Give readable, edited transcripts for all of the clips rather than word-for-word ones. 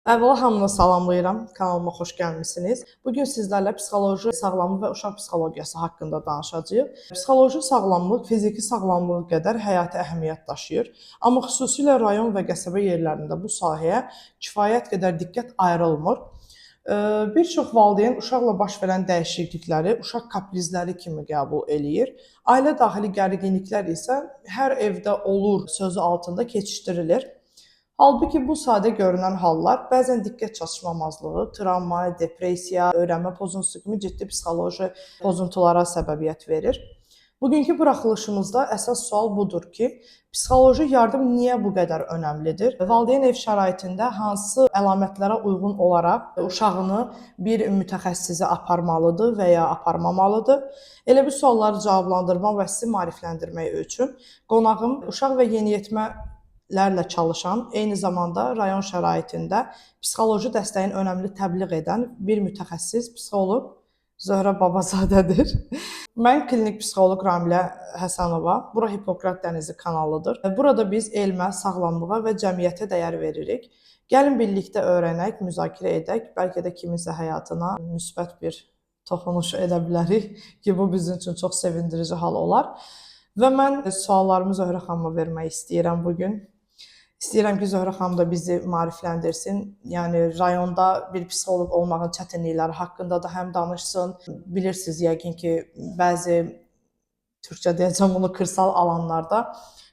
Əvvəla hamını salamlayıram. Kanalıma xoş gəlmisiniz. Bu gün sizlərlə psixoloji sağlamlıq və uşaq psixologiyası haqqında danışacağıq. Psixoloji sağlamlıq fiziki sağlamlıq qədər həyati əhəmiyyət daşıyır. Amma xüsusilə rayon və qəsəbə yerlərində bu sahəyə kifayət qədər diqqət ayrılmır. Bir çox valideyn uşaqla baş verən dəyişiklikləri uşaq kaprizləri kimi qəbul eləyir. Ailə daxili gərginliklər isə hər evdə olur sözü altında keçişdirilir. Halbuki bu sadə görünən hallar bəzən diqqət çatışmamazlığı, travma, depressiya, öyrənmə pozuntusu kimi ciddi psixoloji pozuntulara səbəbiyyət verir. Bugünkü buraxılışımızda əsas sual budur ki, psixoloji yardım niyə bu qədər önəmlidir? Valideyn ev şəraitində hansı əlamətlərə uyğun olaraq uşağını bir mütəxəssisə aparmalıdır və ya aparmamalıdır? Elə bu sualları cavablandırmaq və sizi maarifləndirmək üçün qonağım uşaq və yeniyetmələrlə çalışan, eyni zamanda rayon şəraitində psixoloji dəstəyin önəmli təbliğ edən bir mütəxəssis, psixoloq Zöhrə Babazadədir. Mən klinik psixoloq Ramilə Həsənova. Bura Hipokrat Dənizi kanalıdır. Burada biz elmə, sağlamlığa və cəmiyyətə dəyər veririk. Gəlin birlikdə öyrənək, müzakirə edək. Bəlkə də kiminsə həyatına müsbət bir toxunuş edə bilərik ki, bu bizim üçün çox sevindirici hal olar. Və mən suallarımı Zöhrə xanıma vermək istəyirəm bu gün. İstəyirəm ki, Zöhrə xanım da bizi maarifləndirsin. Yəni rayonda bir psixoloq olmağın çətinlikləri haqqında da həm danışsın. Bilirsiniz yəqin ki, bəzi türkcə deyəcəm bunu kırsal alanlarda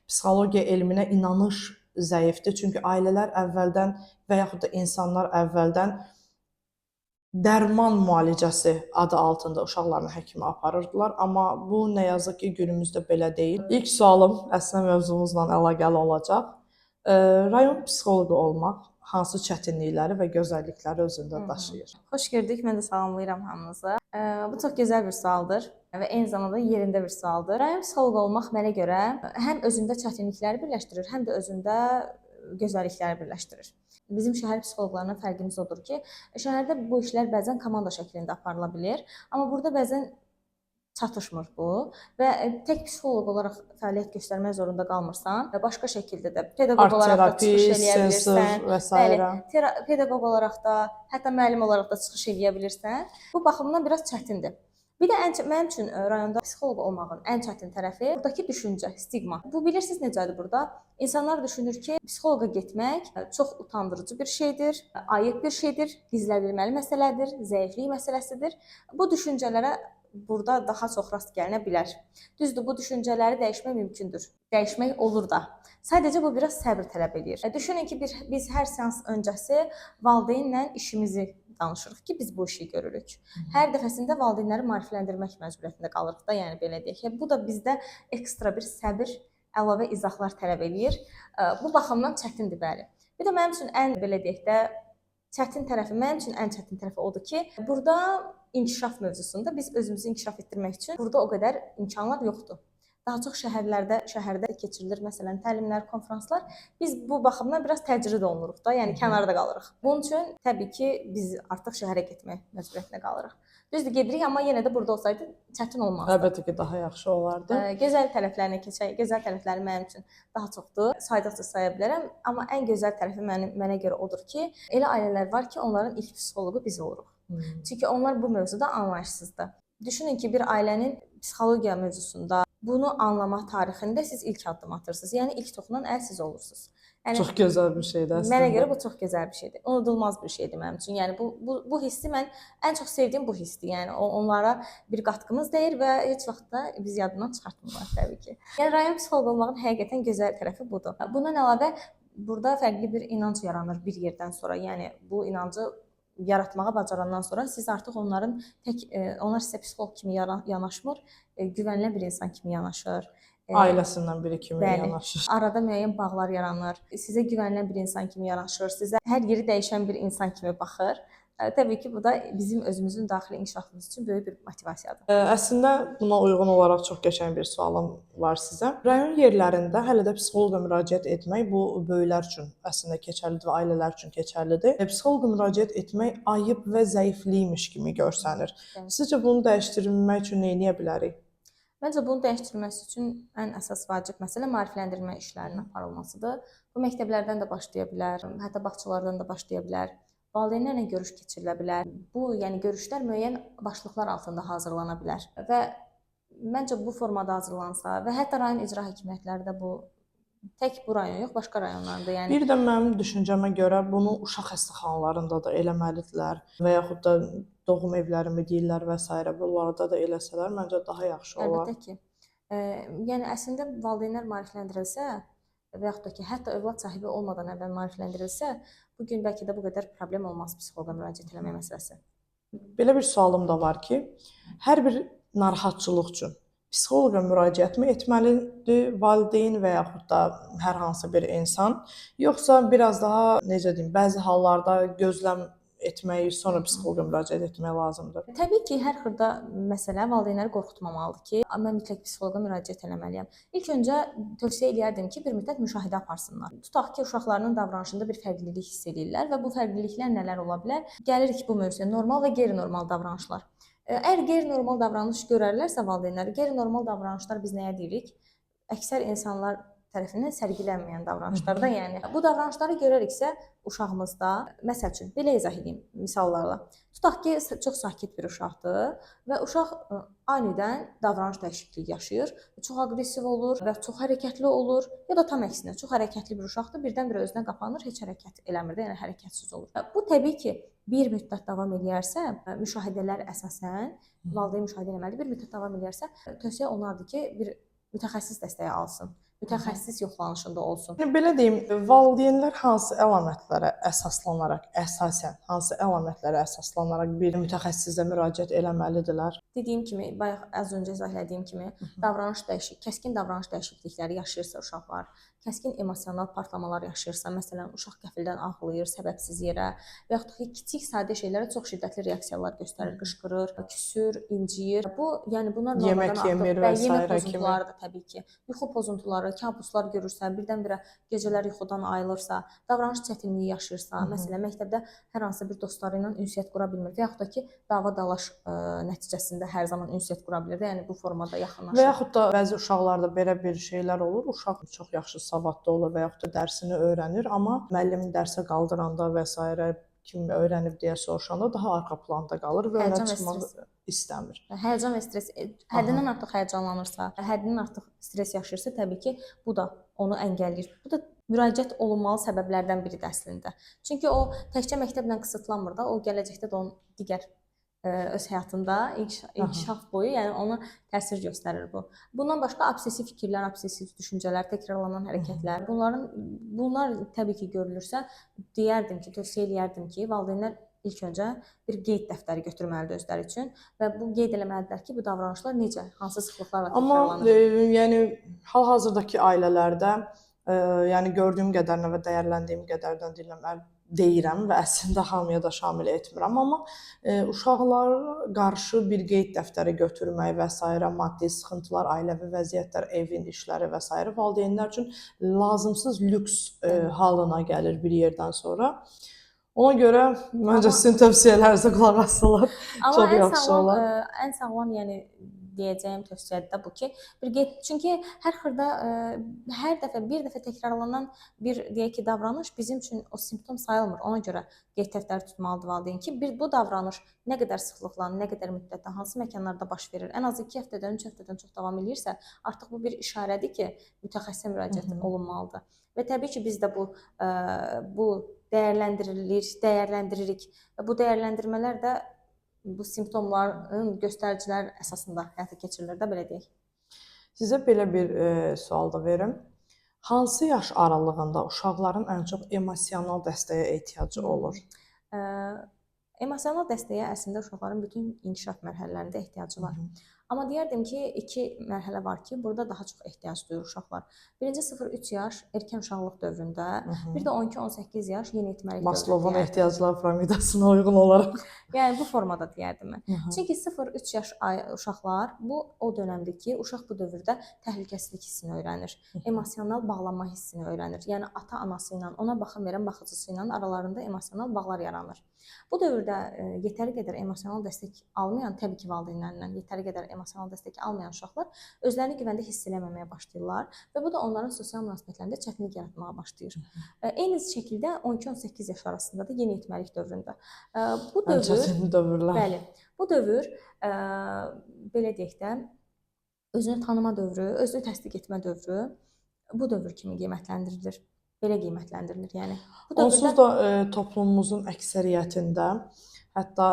psixologiya elminə inanış zəifdir. Çünki ailələr əvvəldən və yaxud da insanlar əvvəldən dərman müalicəsi adı altında uşaqlarını həkimə aparırdılar, amma bu nə yazıq ki, günümüzdə belə deyil. İlk sualım əslində mövzumuzla əlaqəli olacaq. Rayon psixoloqu olmaq hansı çətinlikləri və gözəllikləri özündə daşıyır? Xoş gördük. Mən də salamlayıram hamınızı. Bu çox gözəl bir sualdır və eyni zamanda yerində bir sualdır. Rayon psixoloqu olmaq mənə görə həm özündə çətinlikləri birləşdirir, həm də özündə gözəllikləri birləşdirir. Bizim şəhər psixoloqlarından fərqimiz odur ki, şəhərdə bu işlər bəzən komanda şəklində aparıla bilir, amma burada bəzən çatışmır bu və tək psixoloq olaraq fəaliyyət göstərmək zorunda qalmırsan və başqa şəkildə də pedaqoq olaraq da çıxış eləyə bilirsən. Və sairə. Bəli, pedaqoq olaraq da, hətta müəllim olaraq da çıxış eləyə bilirsən. Bu baxımdan biraz çətindir. Bir də ən mənim üçün rayonda psixoloq olmağın ən çətin tərəfi buradakı düşüncə, stigma. Bu bilirsiniz necədir burada? İnsanlar düşünür ki, psixoloqa getmək çox utandırıcı bir şeydir, ayıb bir şeydir, gizlədilməli məsələdir, zəiflik məsələsidir. Bu düşüncələrə burada daha çox rast gəlinə bilər. Düzdür, bu düşüncələri dəyişmək mümkündür. Dəyişmək olur da. Sadəcə bu biraz səbir tələb eləyir. Düşünün ki, biz hər seans öncəsi valideynlə işimizi danışırıq ki, biz bu işi görürük. Hər dəfəsində valideynləri maarifləndirmək məcburiyyətində qalırıq da, yəni belə deyək. Bu da bizdə ekstra bir səbir, əlavə izahlar tələb eləyir. Bu baxımdan çətindir, bəli. Bir də mənim üçün ən belə deyək də çətin tərəfi, mənim üçün ən çətin tərəfi odur ki, burada inkişaf mövzusunda biz özümüzü inkişaf etdirmək üçün burada o qədər imkanlar yoxdur. Daha çox şəhərdə keçirilir məsələn təlimlər, konfranslar. Biz bu baxımdan biraz təcrid olunuruq da, yəni kənarda qalırıq. Bunun üçün təbii ki, biz artıq şəhərə getmək məcburiyyətində qalırıq. Düzdür, gedirik, amma yenə də burada olsaydı çətin olmazdı. Əlbəttə ki, daha yaxşı olardı. Gözəl tərəflərinə keçək. Gözəl tərəfləri mənim üçün daha çoxdur. Saydıqca saya bilərəm, amma ən gözəl tərəfi mənə görə odur ki, elə ailələr var ki, onların ilk psixoloqu biz oluruq. Çünki onlar bu mövzuda anlayışsızdır. Düşünün ki, bir ailənin psixologiya mövzusunda bunu anlamaq tarixində siz ilk addım atırsınız. Yəni ilk toxunan əl siz olursunuz. Yəni çox gözəl bir şeydir əslində. Mənə görə bu çox gözəl bir şeydir. Unudulmaz bir şeydir mənim üçün. Yəni bu hissi mən ən çox sevdiyim bu hissdir. Yəni onlara bir qatqımız dəyir və heç vaxt da biz yadından çıxartmırlar təbii ki. Yəni rayon psixoloqu olmağın həqiqətən gözəl tərəfi budur. Bundan əlavə burada fərqli bir inanc yaranır bir yerdən sonra. Yəni bu inancı yaratmağa bacarandan sonra siz artıq onların tək onlar sizə psixoloq kimi yanaşmır, güvənilən bir insan kimi yanaşır. Ailəsindən biri kimi bəli, yanaşır. Arada müəyyən bağlar yaranır. Sizə güvənilən bir insan kimi yanaşır, sizə hər yeri dəyişən bir insan kimi baxır. Təbii ki, bu da bizim özümüzün daxili inkişafımız üçün böyük bir motivasiyadır. Əslində buna uyğun olaraq çox qəşəng bir sualım var sizə. Rayon yerlərində hələ də psixoloqa müraciət etmək bu böyüklər üçün əslində keçərlidir və ailələr üçün keçərlidir. Psixoloqa müraciət etmək ayıb və zəiflikmiş kimi görsənir. Evet. Sizcə bunu dəyişdirmək üçün nə edə bilərik? Məncə bunun dəyişdirilməsi üçün ən əsas vacib məsələ maarifləndirmə işlərinin aparılmasıdır. Bu məktəblərdən də başlaya bilər, hətta bağçalardan da başlaya bilər. Valideynlərlə görüş keçirilə bilər. Bu, yəni görüşlər müəyyən başlıqlar altında hazırlana bilər və məncə bu formada hazırlansa və hətta rayon icra hakimiyyətləri də bu tək bu rayon yox, başqa rayonlarda, yəni Bir də mənim düşüncəmə görə bunu uşaq xəstəxanalarında da eləməlidirlər və yaxud da doğum evləri mi deyirlər və sairə, bunlarda da eləsələr məncə daha yaxşı olar. Əlbəttə ki. Yəni əslində valideynlər maarifləndirilsə və yaxud da ki, hətta övlad sahibi olmadan əvvəl maarifləndirilsə, bu gün bəlkə də bu qədər problem olmaz psixoloqa müraciət eləmək məsələsi. Belə bir sualım da var ki, hər bir narahatçılıq üçün psixoloqa müraciətmi etməlidir valideyn və yaxud da hər hansı bir insan, yoxsa biraz daha necə deyim, bəzi hallarda gözləm etmək, sonra psixoloqa müraciət etmək lazımdır? Təbii ki, hər xırda məsələ valideynləri qorxutmamalıdır ki, mən mütləq psixoloqa müraciət eləməliyəm. İlk öncə tövsiyə eləyərdim ki, bir müddət müşahidə aparsınlar. Tutaq ki, uşaqlarının davranışında bir fərqlilik hiss eləyirlər və bu fərqliliklər nələr ola bilər? Gəlirik bu mövzuya: normal və qeyri-normal davranışlar. Əgər qeyri-normal davranış görərlərsə valideynlər, qeyri-normal davranışlar biz nəyə deyirik? Əksər insanlar tərəfindən sərgilənməyən davranışlar da, yəni bu davranışları görəriksə uşağımızda, məsəl üçün belə izah edeyim misallarla. Tutaq ki, çox sakit bir uşaqdır və uşaq anidən davranış dəyişikliyi yaşayır, çox aqressiv olur və çox hərəkətli olur, ya da tam əksinə, çox hərəkətli bir uşaqdır, birdən-birə özünə qapanır, heç hərəkət eləmir də, yəni hərəkətsiz olur. Bu təbii ki, bir müddət davam eləyərsə, müşahidələr əsasən valideyn müşahidə eləməlidir. Bir müddət davam eləyərsə, tövsiyə olunardı ki, bir mütəxəssis dəstəyi alsın, mütəxəssis yoxlanışında olsun. Yəni belə deyim, valideynlər hansı əlamətlərə əsaslanaraq, əsasən hansı əlamətlərə əsaslanaraq bir mütəxəssisə müraciət eləməlidirlər? Dediyim kimi, bayaq az öncə izah elədiyim kimi, davranış dəyişik, kəskin davranış dəyişiklikləri yaşayırsa uşaqlar, kəskin emosional partlamalar yaşayırsa, məsələn, uşaq qəfildən ağlayır səbəbsiz yerə və yaxud da ki, kiçik sadə şeylərə çox şiddətli reaksiyalar göstərir, qışqırır, küsür, inciyir. Bu, yəni bunlar Yemək normadan artıq yemir və və yemək sairə kimi. pozuntuları da təbii ki, yuxu pozuntuları, kabuslar görürsə, birdən-birə gecələr yuxudan ayılırsa, davranış çətinliyi yaşayırsa, məsələn, məktəbdə hər hansı bir dostları ilə ünsiyyət qura bilmir və yaxud da ki, dava-dalaş nəticəsində hər zaman ünsiyyət qura bilir də, yəni bu formada yaxınlaşır. Və yaxud da bəzi uşaqlarda belə bir şeylər olur. Uşaq çox yaxşı savadlı olur və yaxud da dərsini öyrənir, amma müəllim dərsə qaldıranda və sairə kim öyrənib deyə soruşanda daha arxa planda qalır və önə Həyəcan və çıxmaq stres. istəmir. Həyəcan və stres, həddindən artıq həyəcanlanırsa, həddindən artıq stres yaşayırsa, təbii ki, bu da onu əngəlləyir. Bu da müraciət olunmalı səbəblərdən biridir əslində. Çünki o təkcə məktəblə qısıtlanmır da, o gələcəkdə də onun digər öz həyatında inkişaf boyu, yəni ona təsir göstərir bu. Bundan başqa obsessiv fikirlər, obsessiv düşüncələr, təkrarlanan hərəkətlər, bunlar təbii ki görülürsə, deyərdim ki, tövsiyə eləyərdim ki, valideynlər ilk öncə bir qeyd dəftəri götürməlidir özləri üçün və bu qeyd eləməlidirlər ki, bu davranışlar necə, hansı sıxlıqlarla Amma təkrarlanır. Yəni hal-hazırdakı ailələrdə yəni gördüyüm qədərinə və dəyərləndiyim qədərdən deyirəm və əslində hamıya da şamil etmirəm, amma uşaqlara qarşı bir qeyd dəftəri götürmək və sairə, maddi sıxıntılar, ailəvi vəziyyətlər, evin işləri və sairə valideynlər üçün lazımsız lüks halına gəlir bir yerdən sonra. Ona görə məncə sizin tövsiyələrinizə qulaq assalar çox yaxşı olar. Ən sağlam, yəni deyəcəyim tövsiyə də bu ki, bir qeyd, çünki hər xırda hər dəfə bir dəfə təkrarlanan bir deyək ki, davranış bizim üçün o simptom sayılmır. Ona görə qeyd dəftəri tutmalıdır valideyn ki, bir bu davranış nə qədər sıxlıqla, nə qədər müddətdə, hansı məkanlarda baş verir, ən azı 2 həftədən, 3 həftədən çox davam eləyirsə, artıq bu bir işarədir ki, mütəxəssisə müraciət olunmalıdır. Və təbii ki, biz də bu dəyərləndiririk və bu dəyərləndirmələr də bu simptomların göstəricilər əsasında həyata keçirilir də, belə deyək. Sizə belə bir sual da verim. Hansı yaş aralığında uşaqların ən çox emosional dəstəyə ehtiyacı olur? Emosional dəstəyə əslində uşaqların bütün inkişaf mərhələlərində ehtiyacı var. Amma deyərdim ki, iki mərhələ var ki, burada daha çox ehtiyac duyur uşaqlar. Birinci 0-3 yaş erkən uşaqlıq dövründə, bir də 12-18 yaş yeniyetməlik dövrü Maslovun deyərdim. ehtiyaclar piramidasına uyğun olaraq. Yəni bu formada deyərdim mən. Çünki 0-3 yaş uşaqlar bu o dönəmdir ki, uşaq bu dövrdə təhlükəsizlik hissini öyrənir, emosional bağlanma hissini öyrənir. Yəni ata-anası ilə, ona baxım verən baxıcısı ilə aralarında emosional bağlar yaranır. Bu dövrdə yetəri qədər emosional dəstək almayan, təbii ki, valideynlərindən yetəri qədər emosional dəstək almayan uşaqlar özlərini güvəndə hiss eləməməyə başlayırlar və bu da onların sosial münasibətlərində çətinlik yaratmağa başlayır. Eyni şəkildə 12-18 yaş arasında da yeniyetməlik dövründə. Bu Ən dövr çətin dövrlər. Bəli. Bu dövr belə deyək də, özünü tanıma dövrü, özünü təsdiq etmə dövrü bu dövr kimi qiymətləndirilir. Belə qiymətləndirilir, yəni. Bu dövrdə Onsuz da toplumumuzun əksəriyyətində, hətta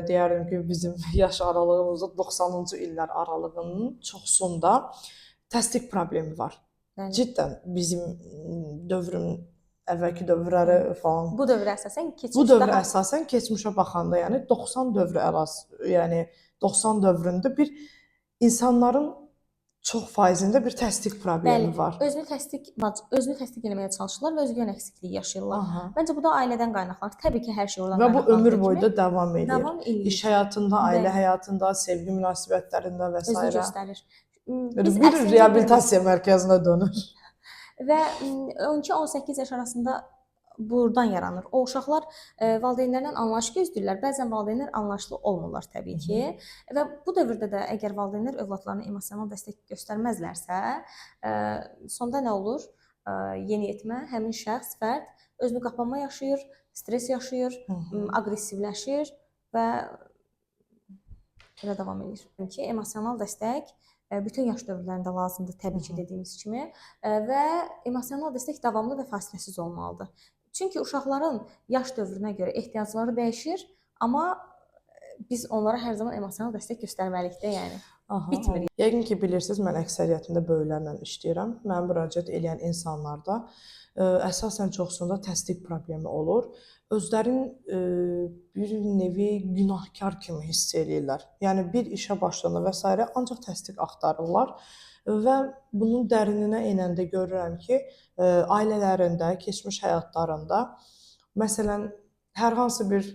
deyərdim ki, bizim yaş aralığımızda 90-cı illər aralığının çoxsunda təsdiq problemi var. Bəli. Cidden bizim dövrün əvvəlki dövrləri falan. Bu dövrə əsasən keçmiş Bu dövrə daha əsasən keçmişə baxanda, yəni 90 dövrü əraz, yəni 90 dövründə bir insanların çox faizində bir təsdiq problemi Bəli, var. Özünü təsdiq eləməyə çalışırlar və özgüvən əksikliyi yaşayırlar. Aha. Məncə bu da ailədən qaynaqlanır. Təbii ki, hər şey oradan Və bu qaynaqlandığı ömür kimi boyu da davam edir. davam eləyir. İş həyatında, ailə Bəli. həyatında, sevgi münasibətlərində və Özünü s. göstərir. Bir Biz əslində reabilitasiya mərkəzinə dönür. Və 12-18 yaş arasında buradan yaranır. O uşaqlar valideynlərdən anlayış gözləyirlər. Bəzən valideynlər anlayışlı olmurlar təbii ki. Və bu dövrdə də əgər valideynlər övladlarına emosional dəstək göstərməzlərsə, sonda nə olur? Yeniyetmə, həmin şəxs, fərd özünü qapanma yaşayır, stres yaşayır, aqressivləşir və belə davam edir. Ki, emosional dəstək bütün yaş dövrlərində lazımdır təbii ki, dediyimiz kimi və emosional dəstək davamlı və fasiləsiz olmalıdır. Çünki uşaqların yaş dövrünə görə ehtiyacları dəyişir, amma biz onlara hər zaman emosional dəstək göstərməliyik də, yəni. Aha, Bitmir. Yəqin ki, bilirsiniz, mən əksəriyyətində böyüklərlə işləyirəm. Mənə müraciət eləyən insanlarda əsasən çoxsunda təsdiq problemi olur. Özlərin bir nevi günahkar kimi hiss eləyirlər. Yəni bir işə başlayanda və s. ancaq təsdiq axtarırlar və bunun dərininə enəndə görürəm ki, ailələrində, keçmiş həyatlarında məsələn, hər hansı bir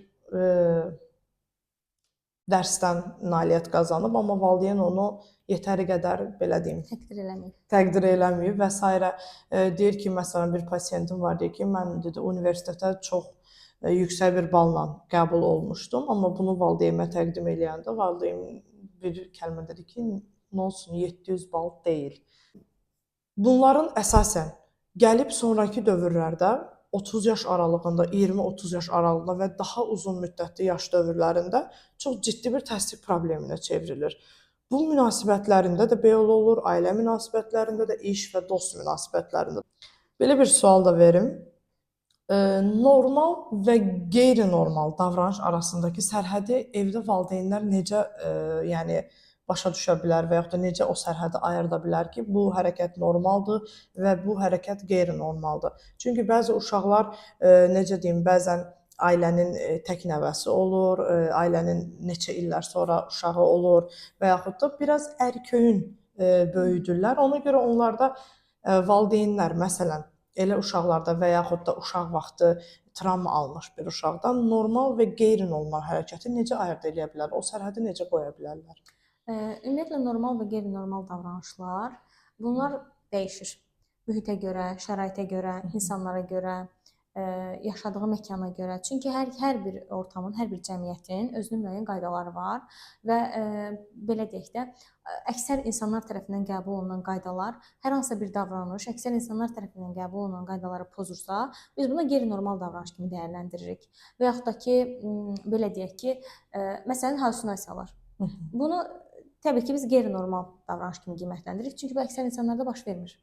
dərsdən nailiyyət qazanıb, amma valideyn onu yetəri qədər, belə deyim, Təqdir eləməyib. Təqdir eləməyib və s. Deyir ki, məsələn, bir pasiyentim var, deyir ki, mən dedi universitetə çox yüksək bir balla qəbul olmuşdum, amma bunu valideynimə təqdim eləyəndə valideyn bir kəlmə dedi ki, nə olsun 700 bal deyil. Bunların əsasən gəlib sonrakı dövrlərdə 30 yaş aralığında, 20-30 yaş aralığında və daha uzun müddətli yaş dövrlərində çox ciddi bir təsdiq probleminə çevrilir. Bu münasibətlərində də belə olur, ailə münasibətlərində də, iş və dost münasibətlərində. Belə bir sual da verim. Normal və qeyri-normal davranış arasındakı sərhədi evdə valideynlər necə, yəni başa düşə bilər və yaxud da necə o sərhədi ayırda bilər ki, bu hərəkət normaldır və bu hərəkət qeyri-normaldır. Çünki bəzi uşaqlar, necə deyim, bəzən ailənin tək nəvəsi olur, ailənin neçə illər sonra uşağı olur və yaxud da biraz ərköyün böyüdürlər. Ona görə onlarda valideynlər, məsələn, elə uşaqlarda və yaxud da uşaq vaxtı travma almış bir uşaqda normal və qeyri-normal hərəkəti necə ayırd eləyə bilər? O sərhədi necə qoya bilərlər? Ümumiyyətlə normal və qeyri-normal davranışlar, bunlar dəyişir. Mühitə görə, şəraitə görə, insanlara görə, yaşadığı məkana görə. Çünki hər bir ortamın, hər bir cəmiyyətin özünün müəyyən qaydaları var və belə deyək də, əksər insanlar tərəfindən qəbul olunan qaydalar, hər hansısa bir davranış əksər insanlar tərəfindən qəbul olunan qaydaları pozursa, biz bunu qeyri-normal davranış kimi dəyərləndiririk. Və yaxud da ki, belə deyək ki, məsələn, halüsinasiyalar. Bunu təbii ki, biz qeyri-normal davranış kimi qiymətləndiririk, çünki bu əksər insanlarda baş vermir.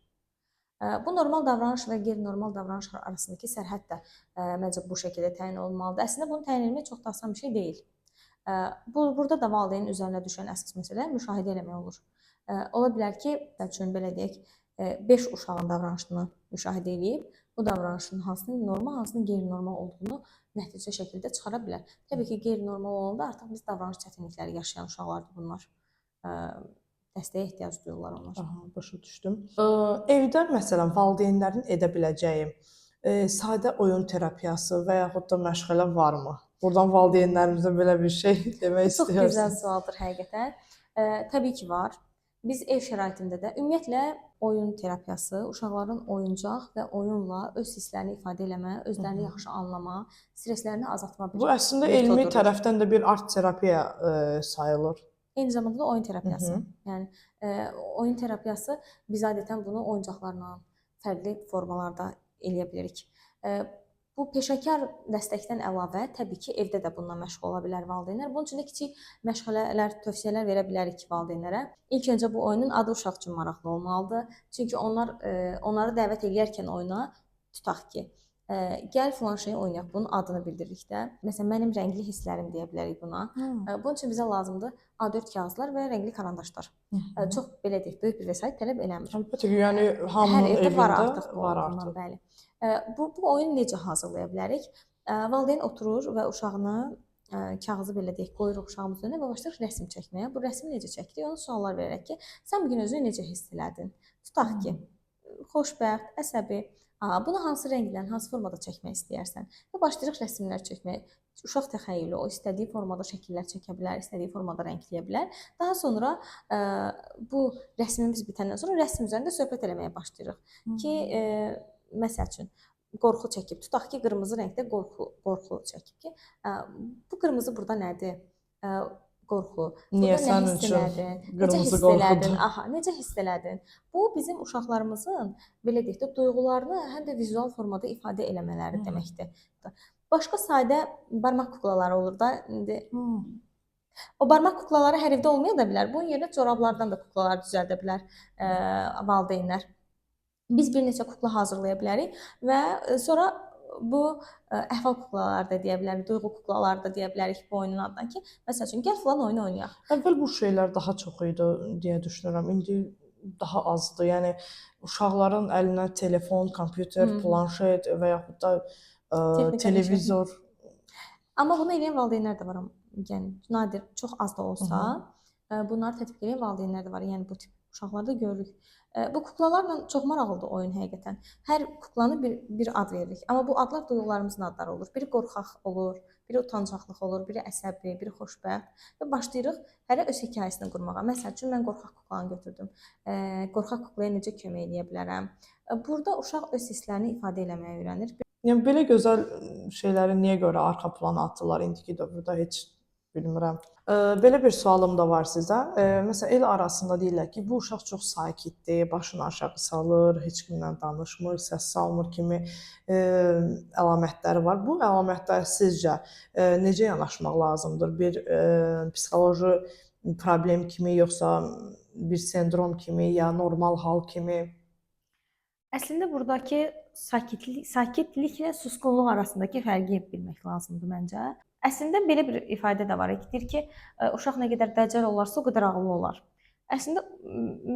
Bu normal davranış və qeyri-normal davranış arasındakı sərhəd də məncə bu şəkildə təyin olunmalıdır. Əslində bunu təyin etmək çox da asan bir şey deyil. Burada da valideynin üzərinə düşən əsas məsələ müşahidə eləmək olur. Ola bilər ki, məsəl üçün belə deyək, 5 uşağın davranışını müşahidə eləyib, bu davranışın hansının normal, hansının qeyri-normal olduğunu nəticə şəkildə çıxara bilər. Təbii ki, qeyri-normal olanda artıq biz davranış çətinlikləri yaşayan uşaqlardır bunlar. Dəstəyə ehtiyac duyurlar onlar. Aha, başa düşdüm. Evdə məsələn valideynlərin edə biləcəyi sadə oyun terapiyası və yaxud da məşğələ varmı? Buradan valideynlərimizə belə bir şey demək Çox gözəl istəyirsən. sualdır həqiqətən. Təbii ki var. Biz ev şəraitində də ümumiyyətlə oyun terapiyası uşaqların oyuncaq və oyunla öz hisslərini ifadə eləmə, özlərini yaxşı anlama, stresslərini azaltma bir Bu əslində elmi metodudur. tərəfdən də bir art terapiya sayılır. Eyni zamanda da oyun terapiyası. Yəni oyun terapiyası biz adətən bunu oyuncaqlarla fərqli formalarda eləyə bilirik. Bu peşəkar dəstəkdən əlavə təbii ki, evdə də bununla məşğul ola bilər valideynlər. Bunun üçün də kiçik məşğələlər, tövsiyələr verə bilərik valideynlərə. İlk öncə bu oyunun adı uşaq üçün maraqlı olmalıdır. Çünki onlar onları dəvət eləyərkən oyuna tutaq ki, gəl filan şeyi oynayaq, bunun adını bildiririk də. Məsələn, mənim rəngli hisslərim deyə bilərik buna. Bunun üçün bizə lazımdır A4 kağızlar və rəngli karandaşlar. Çox belə deyək, böyük bir vəsait tələb eləmir. Əlbəttə ki, yəni hamının hər evdə var evində artıq bu var oyunlar, artıq. Bəli. Bu oyunu necə hazırlaya bilərik? Valideyn oturur və uşağını kağızı belə deyək, qoyuruq uşağımızın önünə və başlayırıq rəsm çəkməyə. Bu rəsmi necə çəkirik? Ona suallar verərək ki, sən bu gün özünü necə hiss elədin? Tutaq ki, xoşbəxt, əsəbi. Bunu hansı rənglə, hansı formada çəkmək istəyərsən? Və başlayırıq rəsmlər çəkməyə. Uşaq təxəyyülü, o istədiyi formada şəkillər çəkə bilər, istədiyi formada rəngləyə bilər. Daha sonra bu rəsmimiz bitəndən sonra rəsm üzərində söhbət eləməyə başlayırıq ki, məsəl üçün qorxu çəkib, tutaq ki, qırmızı rəngdə qorxu çəkib ki, bu qırmızı burada nədir? Qorxu. Niyə Burada nə sənin hiss üçün elədin? Necə qırmızı hiss qorxudur? elədin? Aha, necə hiss elədin? Bu bizim uşaqlarımızın belə deyək də duyğularını həm də vizual formada ifadə eləmələri deməkdir. Başqa sadə barmaq kuklaları olur da indi. O barmaq kuklaları hər evdə olmaya da bilər. Bunun yerinə corablardan da kuklalar düzəldə bilər valideynlər. Biz bir neçə kukla hazırlaya bilərik və sonra bu əhval kuklaları da deyə bilərik, duyğu kuklaları da deyə bilərik bu oyunun adına ki, məsəl üçün gəl filan oyunu oynayaq. Əvvəl bu şeylər daha çox idi deyə düşünürəm. İndi daha azdır. Yəni uşaqların əlinə telefon, kompüter, planşet və yaxud da televizor. Amma bunu eləyən valideynlər də var. Yəni nadir, çox az da olsa, bunları tətbiq edən valideynlər də var. Yəni bu tip uşaqlarda görürük. Bu kuklalarla çox maraqlıdır oyun həqiqətən. Hər kuklanı bir ad veririk. Amma bu adlar duyğularımızın adları olur. Biri qorxaq olur, biri utancaqlıq olur, biri əsəbi, biri xoşbəxt və başlayırıq hərə öz hekayəsini qurmağa. Məsəl üçün mən qorxaq kuklanı götürdüm. Qorxaq kuklaya necə kömək eləyə bilərəm? Burada uşaq öz hisslərini ifadə eləməyi öyrənir. Yəni belə gözəl şeyləri niyə görə arxa plana atırlar indiki dövrdə heç bilmirəm. Belə bir sualım da var sizə. Məsələn, el arasında deyirlər ki, bu uşaq çox sakitdir, başını aşağı salır, heç kimlə danışmır, səs salmır kimi əlamətləri var. Bu əlamətlər sizcə necə yanaşmaq lazımdır? Bir psixoloji problem kimi, yoxsa bir sendrom kimi, ya normal hal kimi? Əslində buradakı sakitliklə susqunluq arasındakı fərqi bilmək lazımdır məncə. Əslində belə bir ifadə də var ki, deyir ki, uşaq nə qədər dəcəl olarsa, o qədər ağıllı olar. Əslində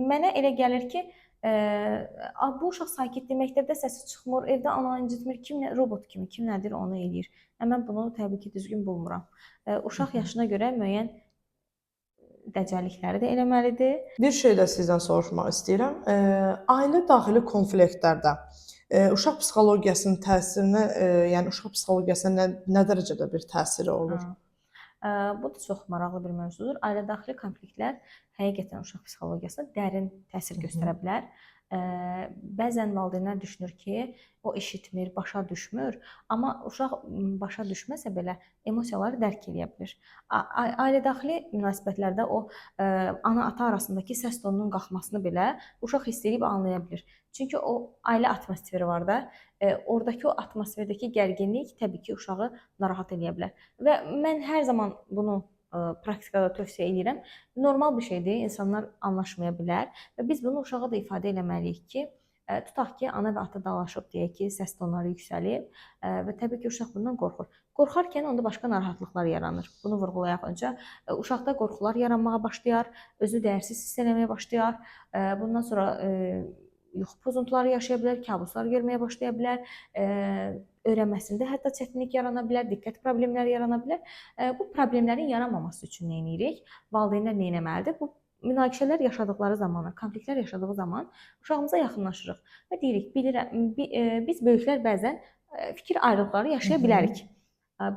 mənə elə gəlir ki, bu uşaq sakitdir, məktəbdə səsi çıxmır, evdə ana incitmir, kim nə, robot kimi, kim nədir onu eləyir. Mən bunu təbii ki, düzgün bulmuram. Uşaq yaşına görə müəyyən dəcəllikləri də eləməlidir. Bir şey də sizdən soruşmaq istəyirəm. Ailə daxili konfliktlərdə uşaq psixologiyasının təsirinə, yəni uşaq psixologiyasına nə dərəcədə bir təsiri olur? Bu da çox maraqlı bir mövzudur. Ailə daxili konfliktlər həqiqətən uşaq psixologiyasına dərin təsir göstərə bilər. Bəzən valideynlər düşünür ki, o eşitmir, başa düşmür, amma uşaq başa düşməsə belə emosiyaları dərk eləyə bilir. Ailə daxili münasibətlərdə o ana-ata arasındakı səs tonunun qalxmasını belə uşaq hiss edib anlaya bilir. Çünki o ailə atmosferi var da, oradakı o atmosferdəki gərginlik təbii ki, uşağı narahat eləyə bilər. Və mən hər zaman bunu praktikada tövsiyə edirəm. Normal bir şeydir, insanlar anlaşmaya bilər və biz bunu uşağa da ifadə eləməliyik ki, tutaq ki, ana və ata dalaşıb deyək ki, səs tonları yüksəlib və təbii ki, uşaq bundan qorxur. Qorxarkən onda başqa narahatlıqlar yaranır. Bunu vurğulayaq öncə. Uşaqda qorxular yaranmağa başlayar, özünü dəyərsiz hiss eləməyə başlayar. Bundan sonra yuxu pozuntuları yaşaya bilər, kabuslar görməyə başlaya bilər, öyrənməsində hətta çətinlik yarana bilər, diqqət problemləri yarana bilər. Bu problemlərin yaranmaması üçün nə edirik? Valideynlər nə etməlidir? Bu münaqişələr yaşadıkları zaman, konfliktlər yaşadığı zaman uşağımıza yaxınlaşırıq və deyirik, bilirəm, biz böyüklər bəzən fikir ayrılıqları yaşaya bilərik.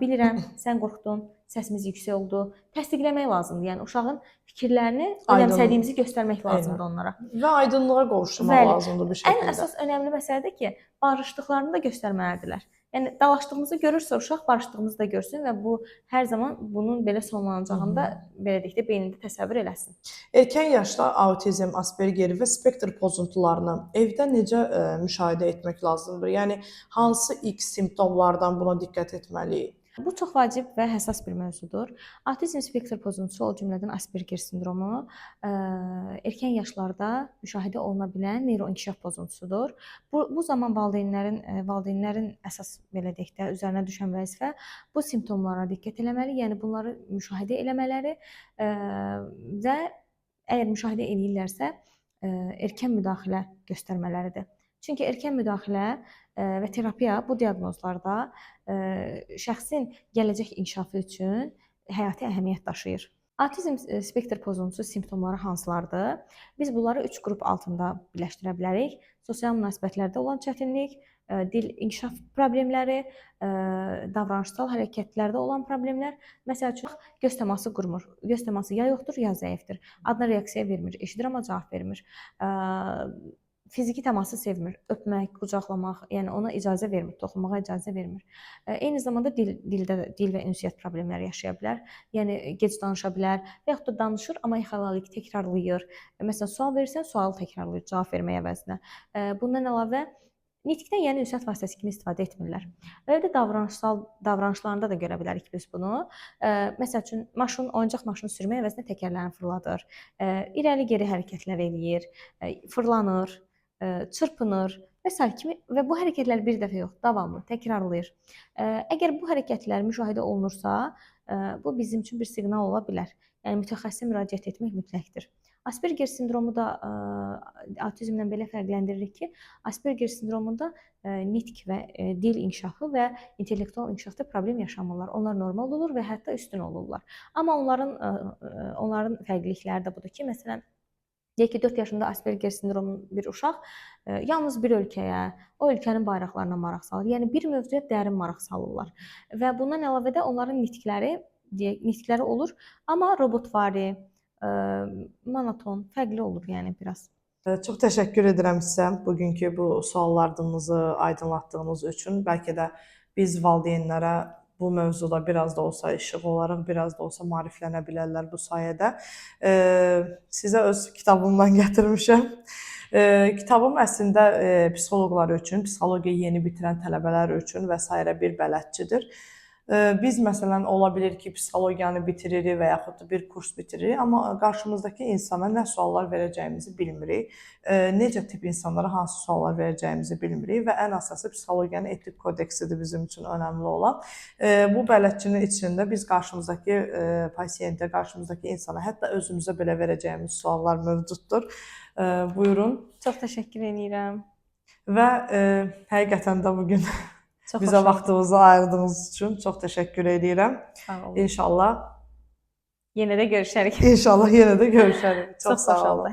Bilirəm, sən qorxdun, səsimiz yüksək oldu. Təsdiqləmək lazımdır. Yəni uşağın fikirlərini önəmsədiyimizi göstərmək lazımdır onlara. Və aydınlığa qovuşturmaq lazımdır bir şəkildə. Ən əsas önəmli məsələdir ki, barışdıqlarını da göstərməlidirlər. Yəni dalaşdığımızı görürsə uşaq, barışdığımızı da görsün və bu hər zaman bunun belə sonlanacağını da belə deyək də beynində təsəvvür eləsin. Erkən yaşda autizm, Asperger və spektr pozuntularını evdə necə müşahidə etmək lazımdır? Yəni hansı ilk simptomlardan buna diqqət etməliyik? Bu çox vacib və həssas bir mövzudur. Autizm spektr pozuntusu, o cümlədən Asperger sindromu, erkən yaşlarda müşahidə oluna bilən neyroinkişaf pozuntusudur. Bu zaman valideynlərin əsas belə deyək də üzərinə düşən vəzifə bu simptomlara diqqət eləməli, yəni bunları müşahidə eləmələri və əgər müşahidə eləyirlərsə, erkən müdaxilə göstərmələridir. Çünki erkən müdaxilə və terapiya bu diaqnozlarda şəxsin gələcək inkişafı üçün həyati əhəmiyyət daşıyır. Autizm spektr pozuntusu simptomları hansılardır? Biz bunları 3 qrup altında birləşdirə bilərik. Sosial münasibətlərdə olan çətinlik, dil inkişaf problemləri, davranışsal hərəkətlərdə olan problemlər. Məsəl üçün, göz təması qurmur. Göz təması ya yoxdur, ya zəifdir. Adına reaksiya vermir, eşidir amma cavab vermir. Fiziki təması sevmir. Öpmək, qucaqlamaq, yəni ona icazə vermir, toxunmağa icazə vermir. Eyni zamanda dildə dil və ünsiyyət problemləri yaşaya bilər. Yəni gec danışa bilər və yaxud da danışır, amma ixalalıq təkrarlayır. Məsələn, sual verirsən, sualı təkrarlayır cavab vermək əvəzinə. Bundan əlavə nitqdən, yəni ünsiyyət vasitəsi kimi istifadə etmirlər. Və də davranışsal davranışlarında da görə bilərik biz bunu. Məsəl üçün, oyuncaq maşını sürmək əvəzinə təkərlərini fırladır. İrəli-geri hərəkətlər eləyir, fırlanır, çırpınır və sair kimi və bu hərəkətlər bir dəfə yox, davamlı təkrarlayır. Əgər bu hərəkətlər müşahidə olunursa, bu bizim üçün bir siqnal ola bilər. Yəni mütəxəssisə müraciət etmək mütləqdir. Asperger sindromu da autizmdən belə fərqləndiririk ki, Asperger sindromunda nitq və dil inkişafı və intellektual inkişafda problem yaşamırlar. Onlar normal olur və hətta üstün olurlar. Amma onların fərqlilikləri də budur ki, məsələn, deyək ki, 4 yaşında Asperger sindromu bir uşaq yalnız bir ölkəyə, o ölkənin bayraqlarına maraq salır. Yəni bir mövzuya dərin maraq salırlar. Və bundan əlavə də onların nitqləri olur, amma robotvari, monoton, fərqli olur yəni biraz. Çox təşəkkür edirəm sizə bugünkü bu suallarımızı aydınlatdığınız üçün. Bəlkə də biz valideynlərə bu mövzuda biraz da olsa işıq olaraq, biraz da olsa maariflənə bilərlər bu sayədə. Sizə öz kitabımdan gətirmişəm. Kitabım əslində psixoloqlar üçün, psixologiya yeni bitirən tələbələr üçün və sairə bir bələdçidir. Biz məsələn ola bilir ki, psixologiyanı bitiririk və yaxud da bir kurs bitiririk, amma qarşımızdakı insana nə suallar verəcəyimizi bilmirik. Necə tip insanlara hansı suallar verəcəyimizi bilmirik və ən əsası psixologiyanın etik kodeksidir bizim üçün önəmli olan. Bu bələdçinin içində biz qarşımızdakı pasientə, qarşımızdakı insana, hətta özümüzə belə verəcəyimiz suallar mövcuddur. Buyurun. Çox təşəkkür edirəm. Və həqiqətən də bugün Çox bizə vaxtınızı ayırdığınız üçün çox təşəkkür edirəm. Sağ olun. İnşallah yenə də görüşərik. İnşallah yenə də görüşərik. Çox Çox sağ xoş olun. oldu.